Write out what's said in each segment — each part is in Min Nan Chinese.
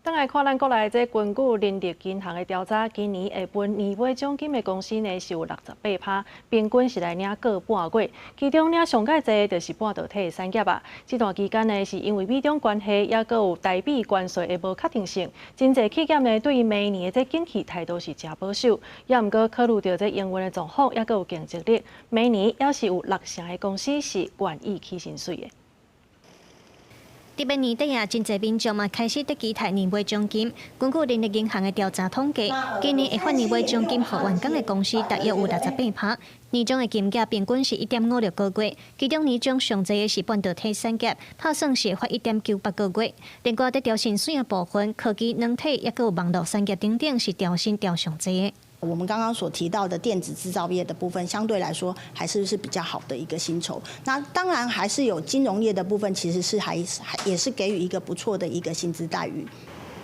轉來看咱國內這根據人力銀行的調查，今年會分年尾獎金的公司呢是有68%，平均是來領個半月，其中領上蓋濟就是半導體的產業啊。這段期間呢，是因為美中關係，抑閣有台美關稅的無確定性，真濟企業呢對於明年的這景氣態度是誠保守。抑毋過考慮著這營運的狀況，抑閣有競爭力，明年猶是有六成的公司是願意起薪水的。佇欲年底啊，真濟民眾嘛開始佇期待年尾獎金。根據人力銀行的調查統計，今年會發年尾獎金予員工的公司大約有68%。年終的金額平均是1.56個月，其中年終上濟的是半導體產業，拍算是會發1.98個月。另外，佇調薪水的部分，科技、軟體抑閣有網路產業等等是調薪調上濟的。我們剛剛所提到的電子製造業的部分，相對來說還是是比較好的一個薪酬。那當然還是有金融業的部分，其實是還還也是給予一個不錯的一個薪資待遇。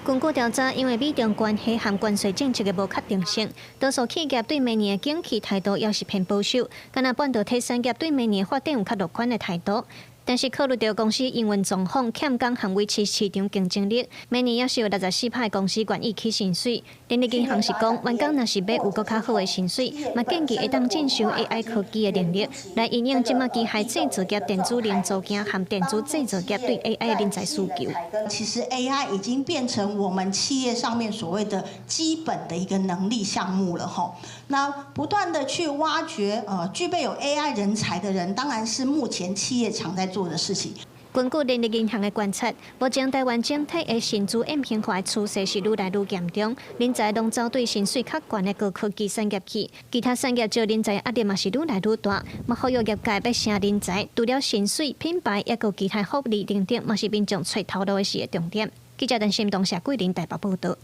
根據調查，因為美中關係和關稅政策的無確定性，多數企業對明年的景氣態度猶是偏保守。敢若半導體產業對明年發展有較樂觀的態度。但是考慮著公司營運狀況、欠工和維持市場競爭力，明年猶是有64%公司願意起薪水。人力銀行是講，員工若是欲有閣較好的薪水，嘛建議會當進修 AI 科技的能力，來因應這馬機械製造業、電子零組件和電子製造業對 AI 的人才需求。其實 AI 已經變成我們企業上面所謂的基本的一個能力項目了吼。那不斷的去挖掘，具備有 AI 人才的人，當然是目前企業常在做的事情。根據人力銀行的觀察，目前台灣整體的薪資扁平化趨勢是愈來愈嚴重，人才攏走對薪水較懸的高科技產業去，其他產業招人才壓力嘛是愈來愈大。嘛，呼籲業界欲吸人才，除了薪水、品牌，抑閣有其他福利等等，嘛是民眾揣頭路的時的重點。記者陳新東、謝桂林台北報導。